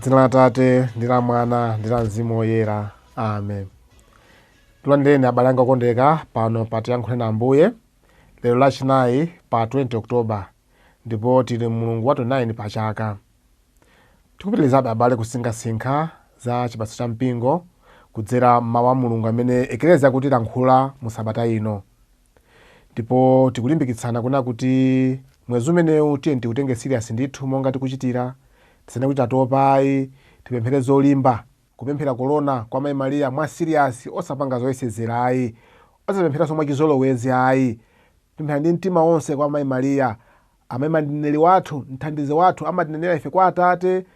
Dzina la Atate ndi la Mwana ndi la Mzimu Woyera. Amen. Tilandireni abale anga okondeka pano pa Tiyankhule na Ambuye lero Lachinayi pa 20 October ndipo tili mulungu wa 29 pa chaka. Tikupitirizabe abale kusinkhasinkha za chipatso cha mpingo kudzera m'mawu a Mulungu amene Eklezia akutilankhula mu sabata ino. Ndipo tikulimbikitsana kuna kuti mwezi umenewu tiye tiutenge serious ndithu monga tikuchitira, tisanene kuti tatopa ayi, tipemphere zolimba, kupemphera korona kwa Mayi Mariya mwa serious, osapanga zoyesezera ayi, osapempheranso mwachizolowezi ayi, pemphera ndi mtima wonse kwa Mayi Mariya. Amayi Mariya ndi mneneri wathu, mthandizi wathu, amatinenera ife kwa Atate,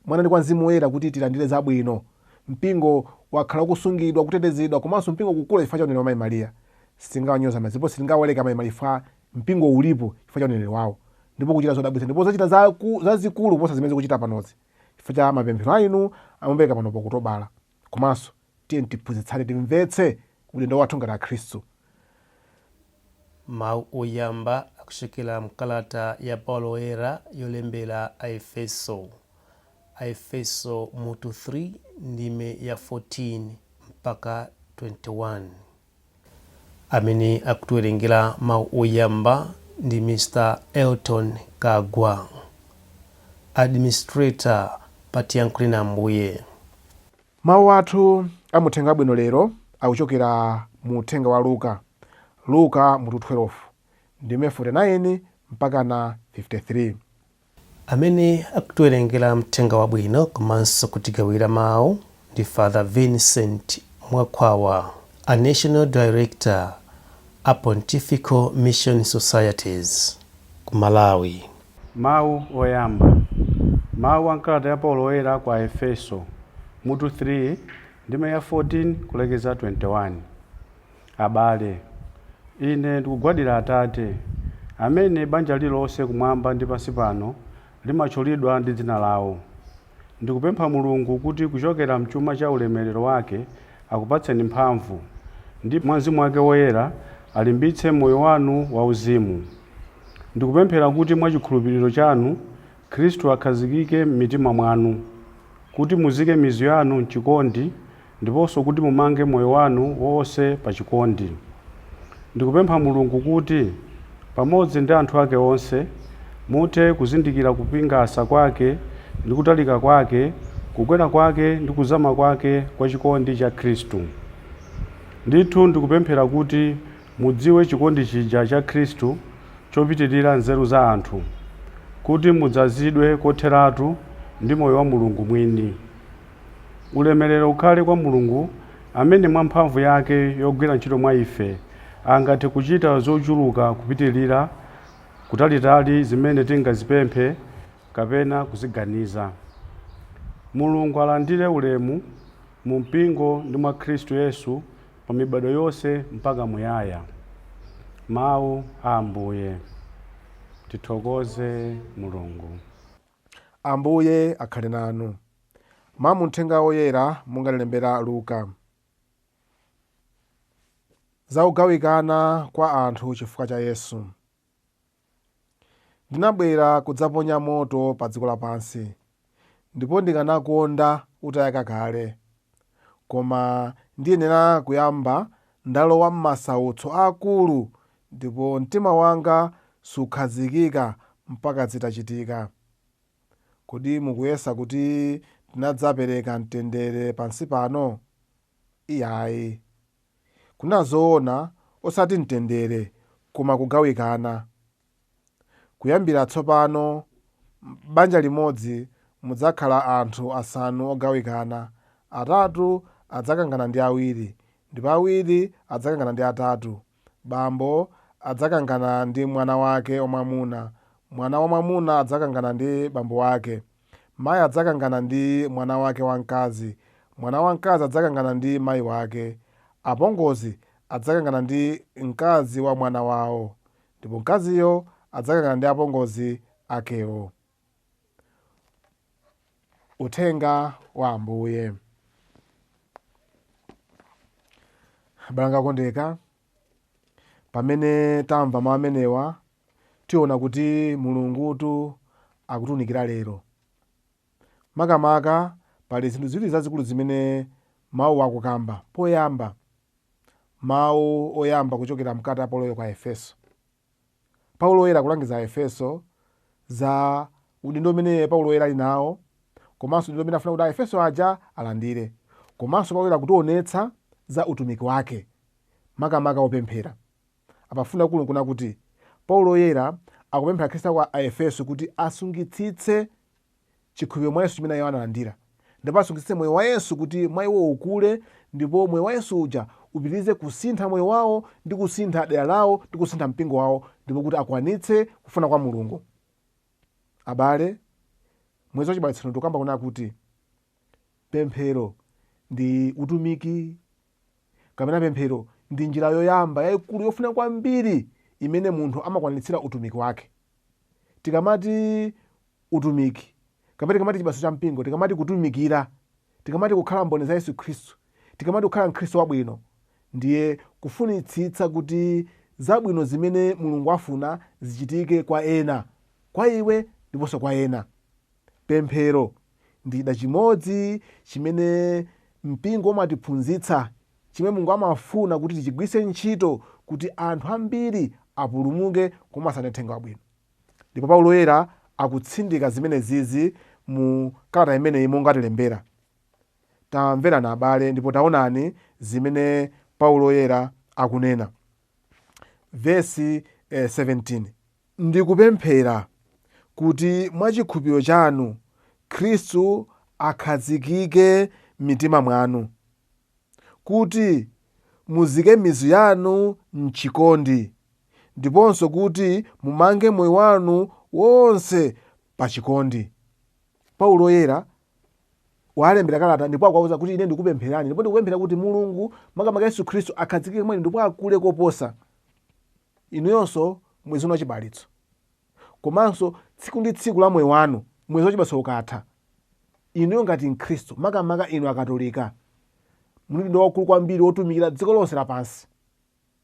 Mwana ndi kwa Mzimu Woyera kuti tilandire zabwino. Mpingo wakhala ukusungidwa, kutetezedwa komanso mpingo kukula chifukwa cha uneneri wa Mayi Mariya. Sitingawanyoze amayi ndipo sitingawaleke Amayi Mariya chifukwa mpingo ulipo chifukwa cha uneneri wawo ndipo kuchita zodabwitsa ndipo zachita zazikulu kuposa zimene zikuchita panozi chifukwa cha mapemphero a inu amupereka pano pa Okutobala. Komanso tiyeni tiphunzitsane, timvetse udindo wathu ngati Akhristu. Mau oyamba akuchokera mkalata ya Paulo Woyera yolembera Aefeso, Aefeso mutu 3 ndime ya 14 mpaka 21. Amene akutiwerengera mau oyamba ndi Mr. Elton Kagwa, Administrator pa Tiyankhule na Ambuye. Mawu athu a mu Uthenga Wabwino lero akuchokera mu Uthenga wa Luka, Luka mutu 12, ndime 49 mpakana 53. Amene akutiwerengera Mthenga Wabwino komanso kutigawira mawu ndi Father Vincent Mwakhwawa, a National Director a Pontifical Mission Societies ku Malawi. Mawu oyamba. Mawu a m'kalata ya Paulo Woyera kwa Aefeso, mutu 3, ndime ya 14 kulekeza 21. Abale, ine ndikugwadira Atate, amene banja lililonse kumwamba ndi pansi pano limatchulidwa ndi dzina lawo. Ndikupempha Mulungu kuti kuchokera m'chuma cha ulemerero wake akupatseni mphamvu, ndi mwa Mzimu wake Woyera alimbitse moyo wanu wauzimu. Ndikupemphera kuti mwa chikhulupiriro chanu Khristu akhazikike m'mitima mwanu, kuti muzike mizu yanu m'chikondi ndiponso kuti mumange moyo wanu wonse pa chikondi. Ndikupempha Mulungu kuti, pamodzi ndi anthu ake onse, muthe kuzindikira kupingasa kwake ndi kutalika kwake, kukwera kwake ndi kuzama kwake kwa chikondi cha Khristu. Ndithu ndikupemphera kuti mudziwe chikondi chija cha Khristu chopitirira nzeru za anthu, kuti mudzazidwe kotheratu ndi moyo wa Mulungu mwini. Ulemerero ukhale kwa Mulungu amene mwa mphamvu yake yogwira ntchito mwa ife angathe kuchita zochuluka kupitirira kutalitali zimene tingazipemphe kapena kuziganiza. Mulungu alandire ulemu mu mpingo ndi mwa Khristu Yesu pa mibadwo yonse mpaka muyaya. Mawu a Ambuye. Tithokoze Mulungu. Ambuye akhale nanu. Mawu mu Mthenga Woyera monga analembera Luka. Za kugawikana kwa anthu chifukwa cha Yesu. Ndinabwera kudzaponya moto pa dziko lapansi, ndipo ndikanakonda utayaka kale. Koma ndiyenera kuyamba ndalowa m'masautso aakulu, ndipo mtima wanga sukhazikika mpaka zitachitika. Kodi mukuyesa kuti ndinadzapereka mtendere pansi pano? Iyayi. Kunena zoona, osati mtendere, koma kugawikana. Kuyambira tsopano, m'banja limodzi mudzakhala anthu asanu ogawikana, atatu adzakangana ndi awiri, ndipo awiri adzakangana ndi atatu. Bambo adzakangana ndi mwana wake wamwamuna, mwana wamwamuna adzakangana ndi bambo wake, mayi adzakangana ndi mwana wake wamkazi, mwana wamkazi adzakangana ndi mayi wake, apongozi adzakangana ndi mkazi wa mwana wawo, ndipo mkaziyo adzakangana ndi apongozi akewo. Uthenga wa Ambuye. Abale anga okondeka, pamene tamva mawu amenewa, tiona kuti Mulungutu akutiunikira lero. Makamaka pali zinthu ziwiri zazikulu zimene mawu akukamba. Poyamba, mawu oyamba kuchokera mkalata ya Paulo kwa Efeso. Paulo Woyera akulangiza Aefeso za udindo umene Paulo Woyera ali nawo, komanso udindo umene afuna kuti Aefeso aja alandire. Komanso Paulo Woyera akutionetsa za utumiki wake, makamaka wopemphera. Apafuna kulu kuna kuti Paulo Woyera akupemphera Akhristu kwa Aefeso kuti asungitsitse chikhulupiriro mwa Yesu chimene iwo analandira, ndipo asungitsitse moyo wa Yesu kuti mwa iwo ukule, ndipo moyo wa Yesu uja upitirize kusintha moyo wawo ndi kusintha dera lawo ndi kusintha mpingo wawo, ndipo kuti akwanitse kufuna kwa Mulungu. Abale, mwezi wa chibalalitso tikukamba kunena kuti pemphero ndi utumiki, kapena pemphero ndi njira yoyamba yayikulu yofuna kwambiri imene munthu amakwanitsira utumiki wake. Tikamati utumiki, kapena tikamati chibaso cha mpingo, tikamati kutumikira, tikamati kukhala mboni za Yesu Khristu, tikamati kukhala mkhristu wabwino, ndiye kufunitsitsa kuti zabwino zimene Mulungu afuna zichitike kwa ena, kwa iwe ndiponso kwa ena. Pemphero ndi chida chimodzi chimene mpingo umatiphunzitsa, chimene Mulungu amafuna kuti tichigwiritse ntchito kuti anthu ambiri apulumuke komanso alandire uthenga wabwino. Ndipo Paulo Woyera akutsindika zimenezizi mu kalata imeneyi monga tilembera. Tamverani abale, ndipo taonani zimene Paulo Woyera akunena. Vesi 17. Ndikupemphera kuti mwa chikhulupiriro chanu Khristu akhazikike m'mitima mwanu, kuti muzike mizu yanu m'chikondi, ndiponso kuti mumange moyo wanu wonse pa chikondi. Paulo Woyera walembera kalata ndipo akuwauza kuti ine ndikupempherani, ndipo ndikupemphera kuti Mulungu, makamaka Yesu Khristu, akhazikike mwa inu ndipo akule koposa. Inuyonso mwezi uno wachibalitso, komanso tsiku ndi tsiku la moyo wanu, mwezi wachibalitso ukatha, inuyo ngati mkhristu, makamaka inu Akatolika, muli ndi waukulu kwambiri wotumikira dziko lonse lapansi.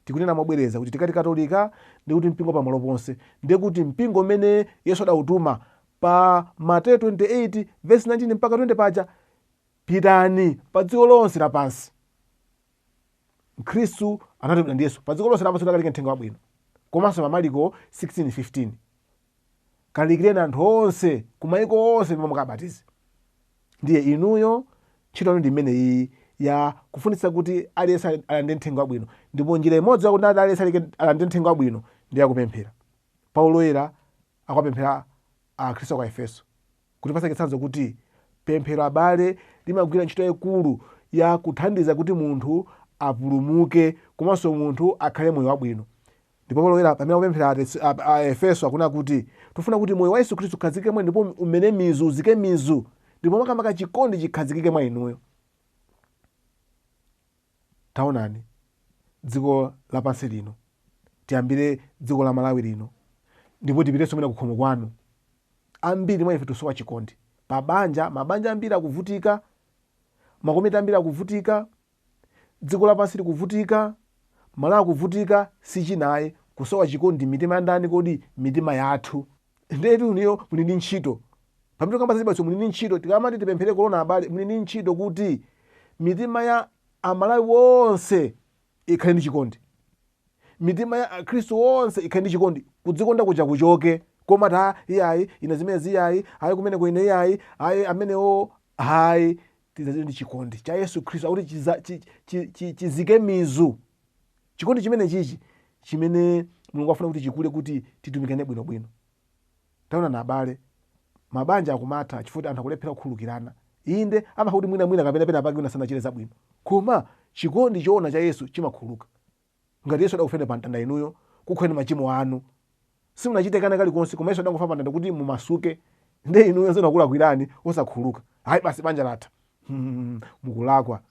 Tikunena mobwereza kuti tikati Katolika ndikuti mpingo pamalo ponse, ndikuti mpingo umene Yesu adawutuma pa Mateyu 28 verse 19 mpaka 20 paja, pitani pa dziko lonse lapansi. Mkhristu anatumidwa ndi Yesu pa dziko lonse lapansi kuti akalike mthenga wabwino. Komanso pa Mariko 16:15, kalalikireni anthu onse kumayiko onse ndipo mukabatize. Ndiye inuyo ntchito yanu ndi imene iyi ya kufunitsa kuti aliyense alandire mthenga wabwino, ndipo njira imodzi yakuti aliyense alandire mthenga wabwino ndi yakupemphera. Paulo Woyera akuwapemphera Akhristu aku Efeso kutipatsa chitsanzo kuti pemphero, abale, limagwira ntchito yayikulu ya kuthandiza kuti munthu apulumuke komanso munthu akhale moyo wabwino. Ndipo Paulo Woyera pamene akupemphera a Efeso akunena kuti tifuna kuti moyo wa Yesu Khristu ukhazikike mwa inu, ndipo umene mizu, uzike mizu, ndipo makamaka chikondi chikhazikike mwa inuyo. Taonani dziko lapansi lino, tiyambire dziko la Malawi lino, ndipo tipitenso mwina kukhomo kwanu. Ambiri mwa ife tisowa chikondi pa banja, mabanja ambiri akuvutika, makomiti ambiri akuvutika, dziko lapansi likuvutika, Malawi akuvutika, si chinayi kusowa chikondi mitima ya ndani kodi? Mitima yathu. Ndetu inuyo muli ndi ntchito pamene tikamba za chibalitso, muli ndi ntchito. Tikamati tipemphere korona, abale, muli ndi ntchito kuti mitima ya Amalawi wonse ikhale ndi chikondi, mitima ya Akhristu onse ikhale ndi chikondi, kudzikonda kuja kuchoke. Koma ta iyayi, ine zimene ziyayi, ayi kumeneko ine iyayi, ayi amenewo ayi. Tidzazidwe ndi chikondi cha Yesu Khristu, akuti chizike mizu. Chikondi chimene chichi chimene Mulungu afuna kuti chikule kuti titumikane bwinobwino. Taonani abale, mabanja akumatha chifukwa anthu akulephera kukhululukirana. Inde amakhala kuti mwinamwina kapena pena pake wina sanachite zabwino, koma chikondi choona cha Yesu chimakhululuka. Ngati Yesu adakuferani pa mtanda inuyo, kukhululukirani machimo anu, simunachite kana kalikonse, koma Yesu adangofa pa mtanda kuti mumasuke, nde inuyo nzanu akulakwirani osakhululuka, hayi basi banja latha. Mukulakwa.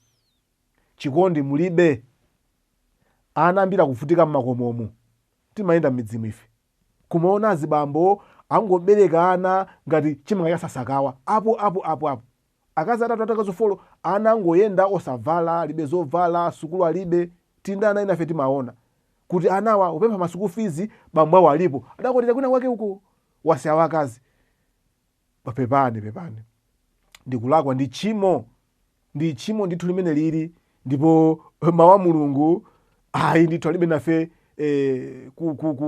Chikondi mulibe. Ana ambiri akuvutika mmakomomu. Timayenda m'midzimu ife, kumaona azibambo angobereka ana ngati chimanga cha sasakawa, apo apo apo apo, akazi atatu, atakazi 4, ana angoyenda osavala, alibe zovala, sukulu alibe. Tinda ana inafe timaona kuti anawa upempha ma school fees, bambo awo alipo, adakwatira kwina kwake uko, wasiya wakazi. Pepani, pepani. Ndikulakwa, ndi tchimo, ndi tchimo ndithu limene lili. Ndipo mawu a Mulungu ayi ndithu alibe nafe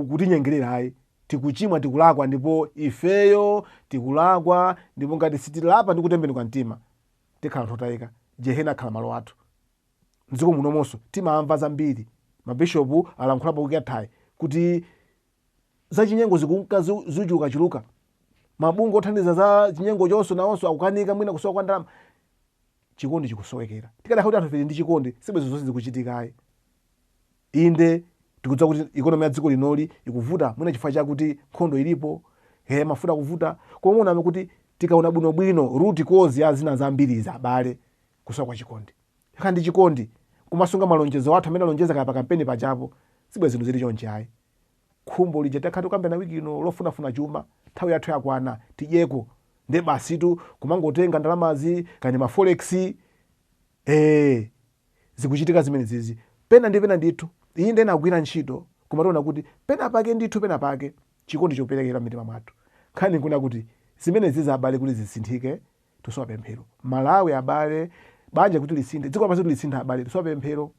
kutinyengerera ayi. Tikuchimwa, tikulakwa, ndipo ifeyo tikulakwa, ndipo ngati sitilapa ndi kutembenuka mtima tikhala anthu otayika. Jehena akhala malo athu. Mdziko munomonso timamva zambiri, mabishopu alankhulapo kukathayi kuti zachinyengo zikunka zichulukachuluka, mabungwe othandiza za chinyengo chonso nawonso akukanika, mwina kusowa kwa ndalama, chikondi chikusowekera. Tikadakhala kuti anthu tili ndi chikondi, sibwezo zonse zikuchitikayi. Inde tikudziwa kuti economy ya dziko linoli ikuvuta, mwina chifukwa chakuti nkhondo ilipo, he mafuta kuvuta, koma muona kuti tikaona bwinobwino root cause ya zina zambiri za abale, kusowa kwa chikondi. Tikakhala ndi chikondi kumasunga malonjezo athu amene alonjeza kaya pa kampeni pajapo, sibwe zinthu zili chonchi ayi. Khumbo lija takhala tikukambirana wiki ino lofunafuna chuma, nthawi yathu yakwana tidyeko, nde basitu kumangotenga ndalamazi kani ma forex, zikuchitika zimene zizi pena ndi pena ndithu. Iyi ndena agwira ntchito, koma tiona kuti pena pake ndithu, pena pake chikondi choperekera m'mitima mwathu. Nkhani nkuna kuti zimene zizi abale kuti zisinthike, tisowa pemphero. Malawi abale, banja kuti lisinthe, dziko lapansi kuti lisinthe abale, tisowa pemphero.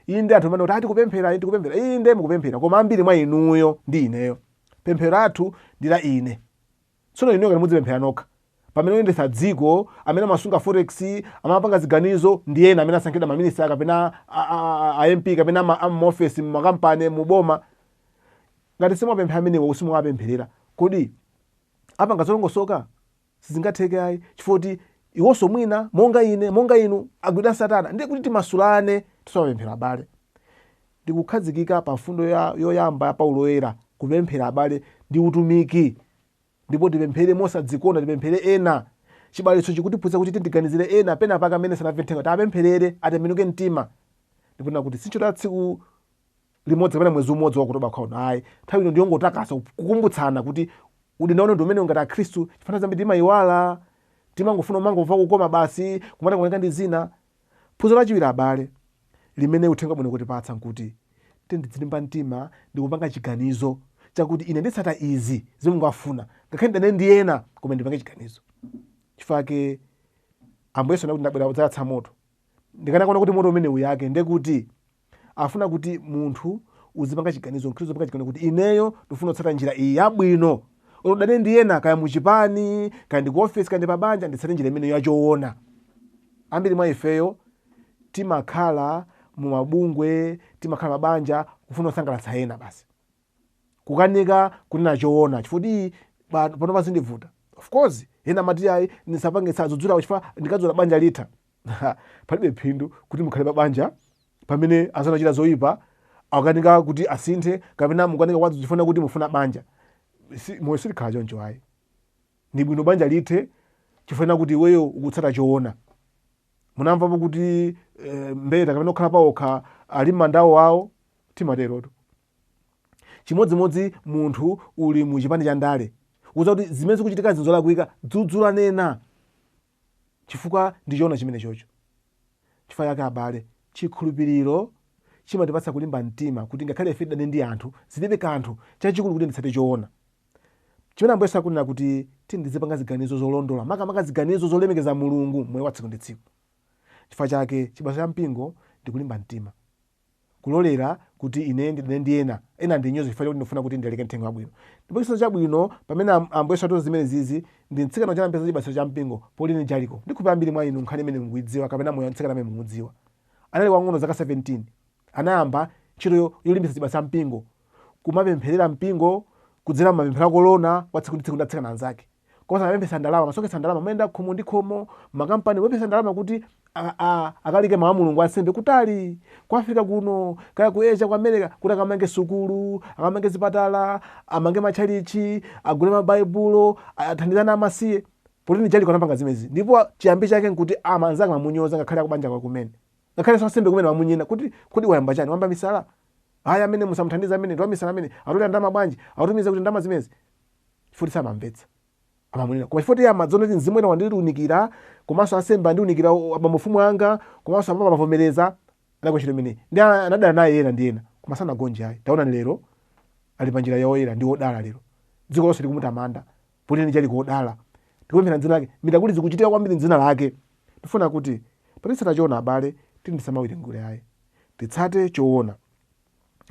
Inde anthu amene kuti tikupemphera, ayi tikupemphera, inde mukupemphera, koma ambiri mwa inuyo ndi ineyo pemphero lathu ndi la ine. Tsono inuyo ngati mudzipemphera nokha, pamene oyendetsa dziko amene amasunga forex, amapanga ziganizo ndi ena amene asankhidwa maminista kapena a MP kapena amaofesi mumakampani muboma, ngati simwapemphera amenewo, simwapempherera, kodi apanga zolongosoka? Sizingatheke ayi, chifukwa kuti iwonso mwina monga ine monga inu agwidwa satana. Ndiye kuti timasulane, tisowa abale. Ndikukhazikika pa mfundo yoyamba ya Paulo Woyera, kupemphera abale ndi utumiki, ndipo tipemphere mosadzikonda, tipemphere ena. Chibaleso chikutiphunzitsa kuti tiganizire ena pena pake amene sanamve mthenga, tapempherere atembenuke mtima. Ndipo nakuti si ntchito ya tsiku limodzi kapena mwezi umodzi wakutoba khauno ayi, nthawi ino ndiyongotakasa kukumbutsana kuti udindo ndi umene ngati akhristu, chifukwa zambiri timayiwala, timangofuna umangomva kukoma basi, kumata kuoneka ndi zina. Phunziro lachiwiri abale limene uthenga bwino kutipatsa nkuti tidzilimba mtima ndi kupanga chiganizo chakuti ine nditsata izi zimene Mulungu afuna, ngakhale ndane ndi ena, koma ndipange chiganizo. Chifukwa Ambuye Yesu anakuti ndabwera kudzayatsa moto, ndikanakuona kuti moto umene uyake, ndekuti afuna kuti munthu uzipanga chiganizo, mkhristu uzipanga chiganizo kuti ineyo ndifuna kutsata njira iyi yabwino, udane ndi ena kaya muchipani kaya ndi ku office kaya ndi pabanja, nditsate njira imeneyo yachoona. Ambiri mwa ifeyo timakhala mumabungwe, timakhala mabanja kufuna kusangalatsa ena basi, kukanika kunena choona chifukwa pano pazindivuta. Of course ena amati ayi ndisapange sadzudzula chifukwa ndikadzula banja litha. Palibe phindu kuti mukhale pabanja pamene anzanu achita zoyipa akukanika kuti asinthe, kapena mukanika kwadzudzula chifukwa kuti mufuna banja. Moyo silikhala choncho ayi. Ndi bwino banja lithe chifukwa kuti iweyo ukutsata choona. Munamvapo kuti mbeta kapena kukhala paokha ali m'mandawo awo? Timaterotu. Chimodzimodzi munthu uli mu chipani cha ndale, ukudziwa kuti zimene zikuchitika zolakwika, dzudzula, nena, chifukwa ndi choona chimene chocho. Chifukwa chake abale, chikhulupiriro chimatipatsa kulimba mtima kuti ngakhale ife tidane ndi anthu, zilibe kanthu, chachikulu kuti nditsate choona. Chimene Ambuye Yesu akunena kuti tizipanga ziganizo zolondola, makamaka ziganizo zolemekeza Mulungu moyo wa tsiku ndi tsiku. Chifukwa chake chibaleso cha mpingo ndi kulimba mtima, kulolera kuti ine ndidane ndi ena, ena ndinyoze chifukwa chakuti ndifuna kuti ndilalike mthenga wabwino. Ndipo chitsanzo chabwino pamene Ambuye Yesu atiuza zimene zizi ndi mtsikana uja anapeza chibaleso cha mpingo, Pauline Jaricot. Ndikhulupirira ambiri mwa inu nkhani imene mukuidziwa, kapena moyo mtsikana amene mukumudziwa. Anali wang'ono zaka 17, anayamba ntchito yolimbitsa chibaleso cha mpingo, kumapempherera mpingo kudzera mumapemphero a kolona wa tsiku ndi tsiku ndi atsikana anzake. Komanso amapemphetsa ndalama, amasonkhetsa ndalama, amayenda khomo ndi khomo, makampani kupemphetsa ndalama kuti akalike mawu a Mulungu ansembe kutali, ku Africa kuno, kaya ku Asia, ku America, kuti akamange sukulu, akamange zipatala, amange matchalichi, agule mabaibulo, athandizane amasiye. Pauline Jaricot anapanga zimenezi, ndipo chiyambi chake nkuti anzake amamunyoza, ngakhale akubanja kwa kumene, ngakhale ansembe kumene amamunyena kuti kodi wayamba chani, wayamba misala? Aya amene musamuthandize, amene ndi wamisala, amene atolera ndalama bwanji, atumiza kuti ndalama zimezi, chifukwa samamvetsa, amamunena. Koma chifukwa amadziona kuti mzimu wina wandiunikira, komanso ansembe andiunikira, abambo mfumu anga, komanso apapa amavomereza, anagwa ntchito imeneyi ndi anadana naye ena ndi ena, koma sanagonje ayi. Taonani lero ali pa njira yoyera, ndi wodala lero, dziko lonse likumutamanda. Pauline Jaricot wodala. Tikupemphera mdzina lake, mitakuli zikuchitika kwambiri mdzina lake. Tifuna kuti patitsata choona abale, tini tisamawiringule ayi, titsate choona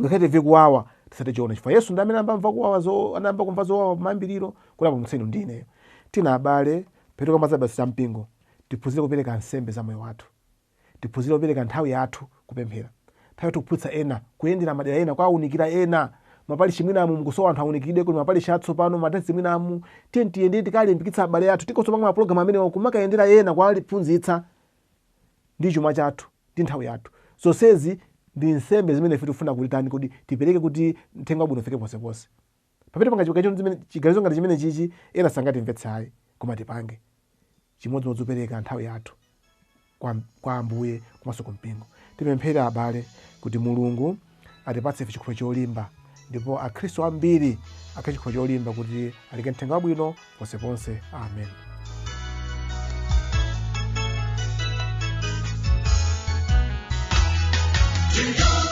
ngakhale timve kuwawa, titsate choona chifukwa Yesu ndi amene anayamba kuwawa anayamba kumva zowawa pamayambiriro kuti apulumutse inu ndi ineyo. Tina abale, petuka mazabasi cha mpingo, tiphunzire kupereka nsembe za moyo wathu, tiphunzire kupereka nthawi yathu kupemphera, nthawi yathu kuphunzitsa ena, kuyendera madera ena, kuwaunikira ena. Mapalishi mwinamu mukusowa anthu aunikidwe, kuli mapalishi atsopano, madasi mwinamu, tiye tiyende tikalimbikitsa abale athu. Tikosopanga mapulogalamu amenewa kumakayendera ena kuwaliphunzitsa ndi chuma chathu ndi nthawi yathu. Zonsezi ndi nsembe zimene ife tikufuna kuti tani kuti tipereke kuti mthenga wabwino ufike ponseponse. Pamene panga chiganizo ngati chimene chichi, ena sangatimvetse ayi, koma tipange chimodzimodzi kupereka nthawi yathu kwa Ambuye komanso kumpingo. Tipemphere abale kuti Mulungu atipatse ife chikhulupiriro cholimba, ndipo akhristu ambiri akhale chikhulupiriro cholimba kuti alike mthenga wabwino ponseponse. Amen. To